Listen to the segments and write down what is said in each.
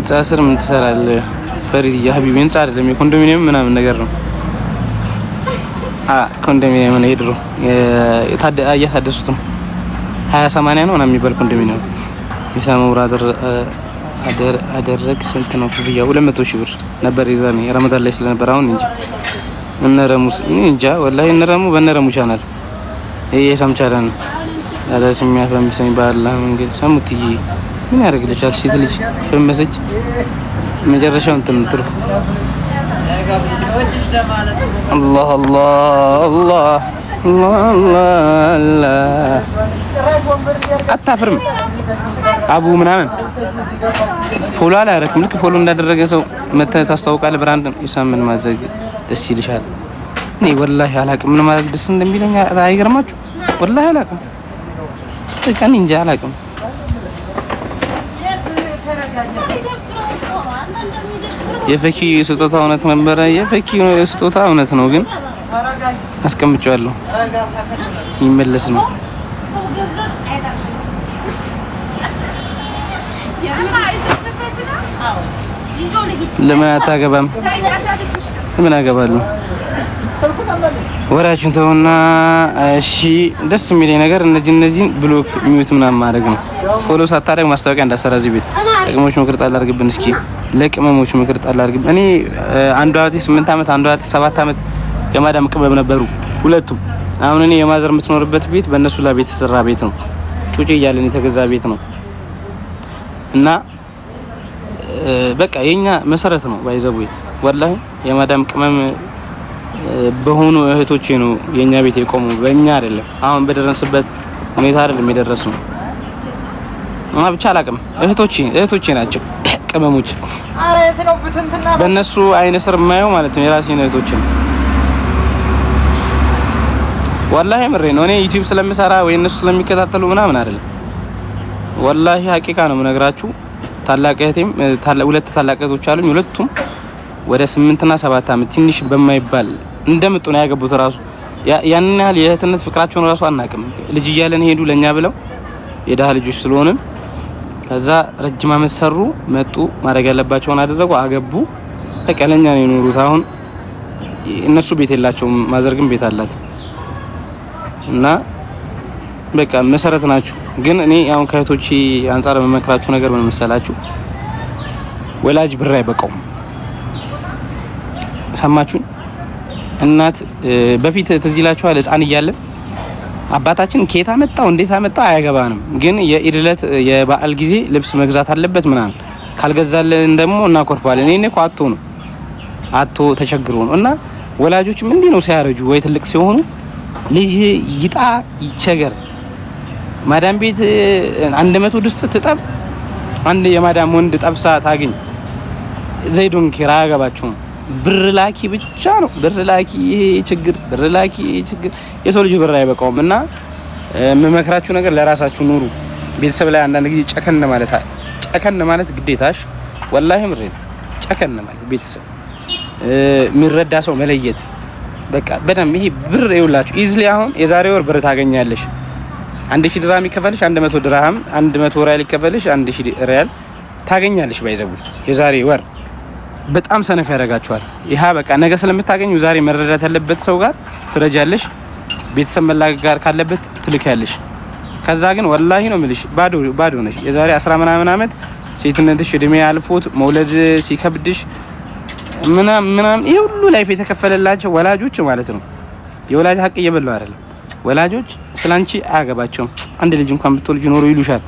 ህንጻ ስር ምን ትሰራለህ? ፈሪድ يا حبيبي፣ ህንጻ አይደለም የኮንዶሚኒየም ምናምን ነገር ነው። ኮንዶሚኒየም ነው፣ የድሮ እያሳደሱት ነው። 20/80 ነው ምናምን የሚባል ኮንዶሚኒየም። የሳሙ brother አደረግ ስንት ነው ክፍያው? 200,000 ብር ነበር የዛኔ ረመዳን ላይ ስለነበር፣ አሁን እንጂ እነረሙስ እንጃ ወላሂ፣ እነረሙ በእነረሙ ቻናል፣ ይሄ የሳም ቻናል ነው። ኧረ ስም ያፈምሰኝ በአላህ መንገድ። ሰሙትዬ ምን ያደርግልሻል? ሴት ልጅ ፈመሰች መጨረሻው እንትን ትርፉ። አላህ አላህ አላህ አላህ አላህ። አታፍርም አቡ ምናምን follow አላረክም። ልክ follow እንዳደረገ ሰው መተህ ታስተዋውቃለህ። Brand ኢሳም ምን ማድረግ ደስ ይልሻል? እኔ ወላሂ አላቅም ምን ማድረግ ደስ እንደሚለኝ። አይገርማችሁ? ወላሂ አላቅም። በቃ እኔ እንጃ አላቅም። የፈኪ ስጦታ እውነት ነበረ። የፈኪ ስጦታ እውነት ነው፣ ግን አስቀምጫለሁ። ይመለስ ነው። ለምን አታገባም? ለምን አገባለሁ? ወሬያችሁን ተውና፣ እሺ። ደስ የሚለኝ ነገር እነዚህን block፣ mute ምናምን ማድረግ ነው። Follow ሳታደርግ ማስታወቂያ እንዳሰራ እዚህ ቤት። ለቅመሞች ምክር ጣል አድርግብን እስኪ። ለቅመሞች ምክር ጣል አድርግብን። እኔ አንዷ እህቴ 8 ዓመት፣ አንዷ እህቴ 7 ዓመት የማዳም ቅመም ነበሩ ሁለቱም። አሁን እኔ የ mother የምትኖርበት ቤት በእነሱ ላይ የተሰራ ቤት ነው። ጩጬ እያለን የተገዛ ቤት ነው እና በቃ የኛ መሰረት ነው። By the way ወላሂ የማዳም ቅመም በሆኑ እህቶቼ ነው የኛ ቤት የቆመው፣ በእኛ አይደለም። አሁን በደረስበት ሁኔታ አይደለም የደረስነው። እና ብቻ አላቅም፣ እህቶቼ ናቸው ቅመሞች። በእነሱ አይነ ስር የማየው ማለት ነው የራሴን እህቶችን። ወላሂ ምሬ ነው። እኔ ዩቲዩብ ስለምሰራ ወይ እነሱ ስለሚከታተሉ ምናምን አይደለም። ወላሂ ሀቂቃ ነው የምነግራችሁ። ታላቅ እህቴም፣ ሁለት ታላቅ እህቶች አሉኝ። ሁለቱም ወደ 8 እና 7 አመት ትንሽ በማይባል እንደምጡ ነው ያገቡት። ራሱ ያንን ያህል የእህትነት ፍቅራቸውን ራሱ አናውቅም። ልጅ እያለን ሄዱ ለኛ ብለው፣ የድሃ ልጆች ስለሆንን። ከዛ ረጅም አመት ሰሩ፣ መጡ፣ ማድረግ ያለባቸውን አደረጉ፣ አገቡ። በቃ ለኛ ነው የኖሩት። አሁን እነሱ ቤት የላቸውም፣ mother ግን ቤት አላት እና በቃ መሰረት ናችሁ። ግን እኔ አሁን ከእህቶቼ አንጻር የምመክራችሁ ነገር ምን መሰላችሁ? ወላጅ ብር አይበቃውም። ሰማችሁን? እናት በፊት ትዝ ይላችኋል፣ ሕፃን እያለን አባታችን ከየት አመጣው እንዴት አመጣው አያገባንም። ግን የኢድ ዕለት የበዓል ጊዜ ልብስ መግዛት አለበት ምናምን፣ ካልገዛልን ደግሞ እናኮርፋለን። እኔ እኮ አጥቶ ነው፣ አጥቶ ተቸግሮ ነው። እና ወላጆችም እንዲህ ነው፣ ሲያረጁ ወይ ትልቅ ሲሆኑ ልጅ ይጣ ይቸገር፣ ማዳም ቤት 100 ድስት ትጠብ፣ አንድ የማዳም ወንድ ጠብሳ ታግኝ፣ they don't care፣ አያገባቸውም። ብር ላኪ ብቻ ነው። ብር ላኪ ይሄ ችግር፣ ብር ላኪ ይሄ ችግር። የሰው ልጅ ብር አይበቃውም። እና የምመክራችሁ ነገር ለራሳችሁ ኑሩ። ቤተሰብ ላይ አንዳንድ ጊዜ ጨከን ማለት፣ ጨከን ማለት ግዴታሽ። ወላሂ ምሬ ነው። ጨከን ማለት፣ ቤተሰብ የሚረዳ ሰው መለየት በቃ በደንብ። ይሄ ብር ይውላችሁ easily አሁን የዛሬ ወር ብር ታገኛለሽ። 1000 ድርሃም ይከፈልሽ 100 ድርሃም፣ 100 ሪያል ይከፈልሽ 1000 ሪያል ታገኛለሽ። By the way የዛሬ ወር በጣም ሰነፍ ያደርጋችኋል። ይሃ በቃ ነገ ስለምታገኙ ዛሬ መረዳት ያለበት ሰው ጋር ትረጃለሽ። ቤተሰብ መላክ ጋር ካለበት ትልኪያለሽ። ከዛ ግን ወላሂ ነው የምልሽ ባዶ ባዶ ነሽ። የዛሬ አስራ ምናምን አመት ሴትነትሽ እድሜ አልፎት መውለድ ሲከብድሽ ምናምን ምናምን፣ ይሄ ሁሉ life የተከፈለላቸው ወላጆች ማለት ነው። የወላጅ ሀቅ እየበሉ አይደለም። ወላጆች ስላንቺ አያገባቸውም። አንድ ልጅ እንኳን ብትወልጅ ኖሮ ይሉሻል።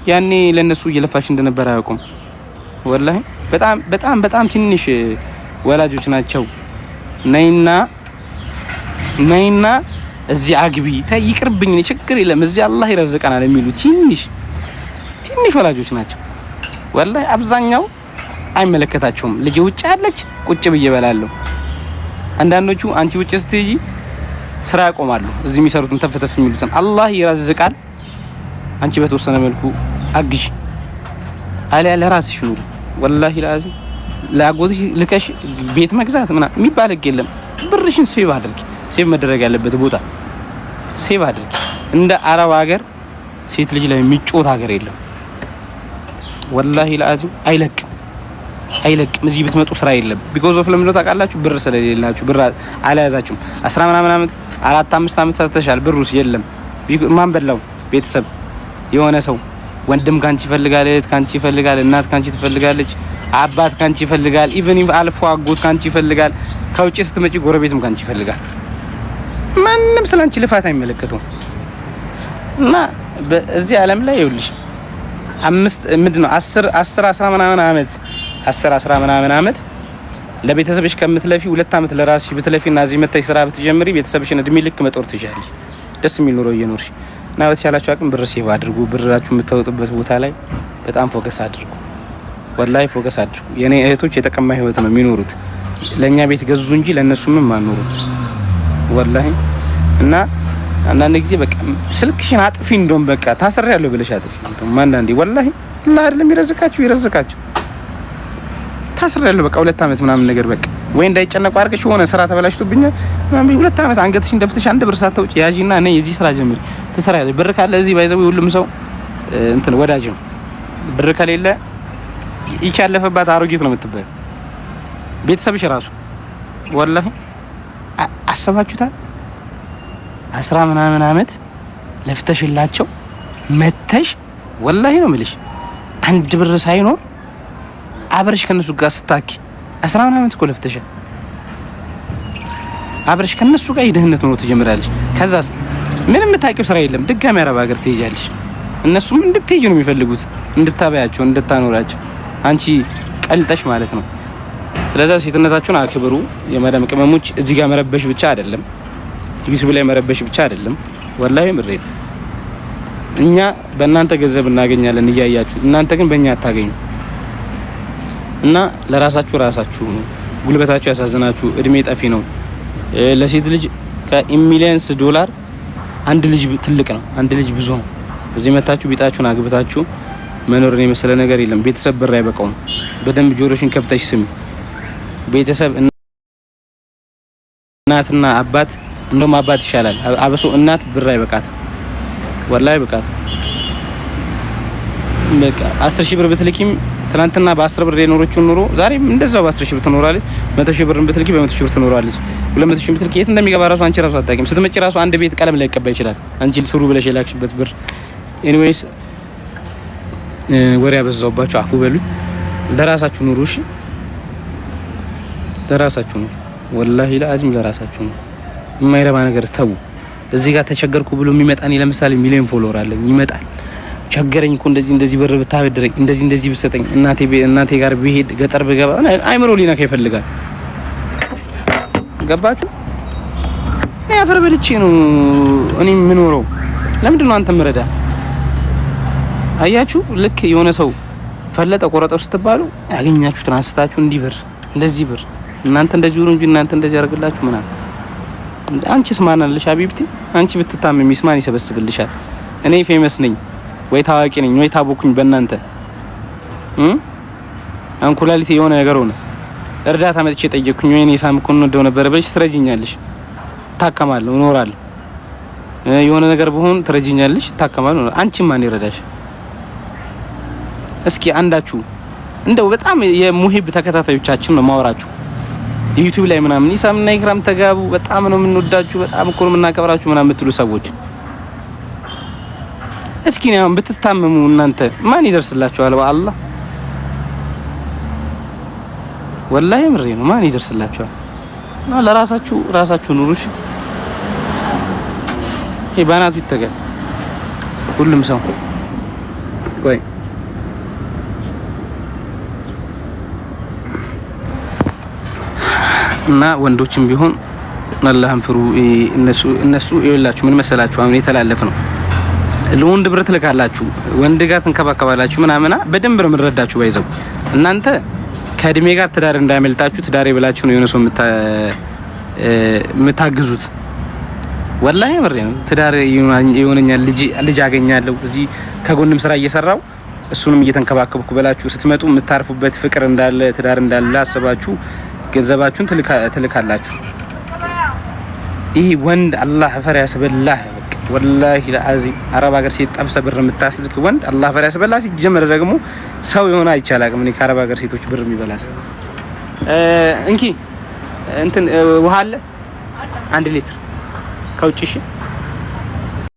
ያኔ ለነሱ እየለፋሽ እንደነበር አያውቁም። ወላሂ በጣም በጣም በጣም ትንሽ ወላጆች ናቸው። ነይና ነይና እዚህ አግቢ፣ ይቅርብኝ፣ ችግር የለም፣ እዚህ አላህ ይረዝቀናል የሚሉ ትንሽ ትንሽ ወላጆች ናቸው። ወላሂ አብዛኛው አይመለከታቸውም። ልጅ ውጭ ያለች ቁጭ ብዬ እበላለሁ። አንዳንዶቹ አንቺ ውጭ ስትሄጂ ስራ ያቆማሉ። እዚህ የሚሰሩትን ተፍ ተፍ የሚሉትን አላህ ይረዝቃል። አንቺ በተወሰነ መልኩ አግዢ፣ አሊያ ለራስሽ ኑሪ። ወላሂ لازم ለአጎትሽ ልከሽ ቤት መግዛት ምናምን የሚባል ህግ የለም። ብርሽን save አድርጊ። Save መደረግ ያለበት ቦታ save አድርጊ። እንደ አረብ ሀገር ሴት ልጅ ላይ የሚጮት ሀገር የለም። ወላሂ ለአዚም አይለቅም፣ አይለቅም። እዚህ ብትመጡ ስራ የለም። Because of ለምን ታውቃላችሁ? ብር ስለሌላችሁ፣ ብር አልያዛችሁም። 10 ምናምን አመት፣ 4፣ 5 አመት ሰርተሻል፣ ብሩስ የለም። ማን በላው? ቤተሰብ፣ የሆነ ሰው፣ ወንድም ካንቺ ይፈልጋል፣ እህት ካንቺ ይፈልጋል፣ እናት ካንቺ ትፈልጋለች፣ አባት ካንቺ ይፈልጋል፣ even አልፎ አጎት ካንቺ ይፈልጋል። ከውጭ ስትመጪ ጎረቤትም ካንቺ ይፈልጋል። ማንም ስላንቺ ልፋት አይመለከተውም። እና በዚህ ዓለም ላይ ይኸውልሽ አምስት ምንድን ነው 10 10 10 ምናምን አመት፣ 10 10 ምናምን አመት ለቤተሰብሽ ከምትለፊ 2 አመት ለራስሽ ብትለፊ እና እዚህ መተሽ ስራ ብትጀምሪ ቤተሰብሽን እድሜ ልክ መጦር ትችያለሽ። ደስ የሚል ኑሮ እየኖርሽ። እና በተቻላችሁ አቅም ብር save አድርጉ። ብራችሁ የምታወጡበት ቦታ ላይ በጣም focus አድርጉ። ወላሂ focus አድርጉ። የኔ እህቶች የተቀማ ህይወት ነው የሚኖሩት። ለኛ ቤት ገዙ እንጂ ለእነሱ ምንም አኖሩ ወላሂ። እና አንዳንድ ጊዜ በቃ ስልክሽን አጥፊ፣ እንደውም በቃ ታስሬያለሁ ብለሽ አጥፊ። እንደውም አንዳንዴ ወላሂ አላህ አይደለም ይረዝቃችሁ ይረዝቃችሁ። ታስሬያለሁ በቃ 2 አመት ምናምን ነገር በቃ ወይ እንዳይጨነቁ አድርገሽ የሆነ ስራ ተበላሽቶብኛል ምናምን 2 አመት አንገትሽን ደፍተሽ አንድ ብር ሳታውጪ ያዢና ነይ እዚህ ስራ ጀምሪ፣ ትሰሪያለሽ። ብር ካለ እዚህ ባይዘው ሁሉም ሰው እንትን ወዳጅ ነው። ብር ከሌለ ይቺ ያለፈባት አሮጊት ነው የምትባየው። ቤተሰብሽ ራሱ ወላሂ አሰባችሁታል? 10 ምናምን አመት ለፍተሽላቸው መተሽ ወላሂ ነው የምልሽ አንድ ብር ሳይኖር አብረሽ ከነሱ ጋር ስታኪ፣ 10 ምናምን አመት እኮ ለፍተሻል። አብረሽ ከነሱ ጋር የድህነት ኑሮ ትጀምራለሽ። ከዛስ ምንም የምታውቂው ስራ የለም። ድጋሚ አረብ ሀገር ትሄጃለሽ። እነሱም እንድትሄጂ ነው የሚፈልጉት፣ እንድታበያቸው፣ እንድታኖራቸው፣ አንቺ ቀልጠሽ ማለት ነው። ስለዛ ሴትነታችሁን አክብሩ። የመዳም ቅመሞች እዚህ ጋር መረበሽ ብቻ አይደለም፣ ዩቲዩብ ላይ መረበሽ ብቻ አይደለም። ወላሂ ምሬ ነው። እኛ በእናንተ ገንዘብ እናገኛለን እያያችሁ፣ እናንተ ግን በእኛ አታገኙ። እና ለራሳችሁ ራሳችሁ ነው። ጉልበታችሁ ያሳዝናችሁ። እድሜ ጠፊ ነው። ለሴት ልጅ ከ millions ዶላር አንድ ልጅ ትልቅ ነው። አንድ ልጅ ብዙ ነው። እዚህ መታችሁ ቢጣችሁን አግብታችሁ መኖርን የመሰለ ነገር የለም። ቤተሰብ ብር አይበቃውም። በደንብ ጆሮሽን ከፍተሽ ስሚ። ቤተሰብ እናትና አባት፣ እንደውም አባት ይሻላል። አብሶ እናት ብር አይበቃትም፣ ወላሂ አይበቃትም። በቃ 10,000 ብር ብትልኪም ትናንትና በ10 ብር የኖረችውን ኑሮ ዛሬም እንደዛው በ10,000 ብር ትኖራለች። 100,000 ብር ብትልኪ በ100,000 ብር ትኖራለች። 200,000 ብትልኪ የት እንደሚገባ ራሱ አንቺ ራሱ አታውቂም። ስትመጪ ራሱ አንድ ቤት ቀለም ላይ ይቀባ ይችላል። አንቺ ስሩ ብለሽ የላክሽበት ብር። Anyways ወሬ ያበዛውባችሁ አፉ በሉኝ። ለራሳችሁ ኑሩ። እሺ ለራሳችሁ ኑሩ። ወላሂ ለአዚም ለራሳችሁ ኑሩ። የማይረባ ነገር ተዉ። እዚህ ጋር ተቸገርኩ ብሎ የሚመጣ እኔ ለምሳሌ ሚሊዮን follower አለኝ፣ ይመጣል። ቸገረኝ እኮ፣ እንደዚህ እንደዚህ ብር ብታበድረኝ፣ እንደዚህ እንደዚህ ብሰጠኝ፣ እናቴ እናቴ ጋር ብሄድ፣ ገጠር ብገባ አይምሮ ሊነካ ይፈልጋል። ገባችሁ? እኔ አፈር በልቼ ነው እኔ የምኖረው። ለምንድን ነው አንተ ምረዳ? አያችሁ፣ ልክ የሆነ ሰው ፈለጠ ቆረጠው ስትባሉ ያገኛችሁትን አንስታችሁ እንዲህ ብር፣ እንደዚህ ብር፣ እናንተ እንደዚህ ሁኑ እንጂ እናንተ እንደዚህ ያደርግላችሁ ምናምን። አንቺስ ማን አለሽ ሀቢብቲ? አንቺ ብትታመሚስ ማን ይሰበስብልሻል? እኔ famous ነኝ ወይ ታዋቂ ነኝ ወይ ታወኩኝ በእናንተ አንኩላሊቴ የሆነ ነገር ሆነ፣ እርዳታ መጥቼ ጠየቅኩኝ፣ ወይኔ ሳም እኮ እንወደው ነበረ ብለሽ ትረጂኛለሽ፣ እታከማለሁ፣ እኖራለሁ። የሆነ ነገር ብሆን ትረጂኛለሽ፣ እታከማለሁ። አንቺ ማን ይረዳሽ? እስኪ አንዳችሁ እንደው በጣም የሙሂብ ተከታታዮቻችን ነው ማወራችሁ፣ ዩቲዩብ ላይ ምናምን ኢሳምና ኢክራም ተጋቡ፣ በጣም ነው የምንወዳችሁ፣ በጣም እኮ ነው የምናከብራችሁ ምናምን የምትሉ ሰዎች እስኪ ነው ብትታመሙ እናንተ ማን ይደርስላችኋል? በአላህ ወላሂ ምሬ ነው። ማን ይደርስላችኋል? እና ለራሳችሁ ራሳችሁ ኑሩሽ። ይሄ ባናቱ ይተጋል ሁሉም ሰው። ቆይ እና ወንዶችም ቢሆን አላህን ፍሩ። እነሱ እነሱ ይኸውላችሁ ምን መሰላችሁ፣ አሁን የተላለፈ ነው። ለወንድ ብር ትልካላችሁ፣ ወንድ ጋር ትንከባከባላችሁ ምናምና በደንብ ነው የምንረዳችሁ። ባይዘው እናንተ ከእድሜ ጋር ትዳር እንዳያመልጣችሁ ትዳሬ ብላችሁ ነው የሆነ ሰው የምታግዙት። ወላሂ ብሬ ነው። ትዳር የሆነኛል፣ ልጅ ልጅ አገኛለሁ፣ እዚህ ከጎንም ስራ እየሰራው እሱንም እየተንከባከብኩ ብላችሁ ስትመጡ የምታርፉበት ፍቅር እንዳለ፣ ትዳር እንዳለ አስባችሁ ገንዘባችሁን ትልካላችሁ። ይህ ወንድ አላህ ፈር ያስበላህ። በቃ والله العظيم አረብ ሀገር ሴት ጠብሰ ብር የምታስልክ ወንድ አላህ ፈሪ ያስበላ። ሲጀመር ደግሞ ሰው የሆነ አይቻል አቅም እኔ ከአረብ ሀገር ሴቶች ብር የሚበላ ሰው። እንኪ እንትን ውሃ አለ 1 ሊትር ከውጭ። እሺ።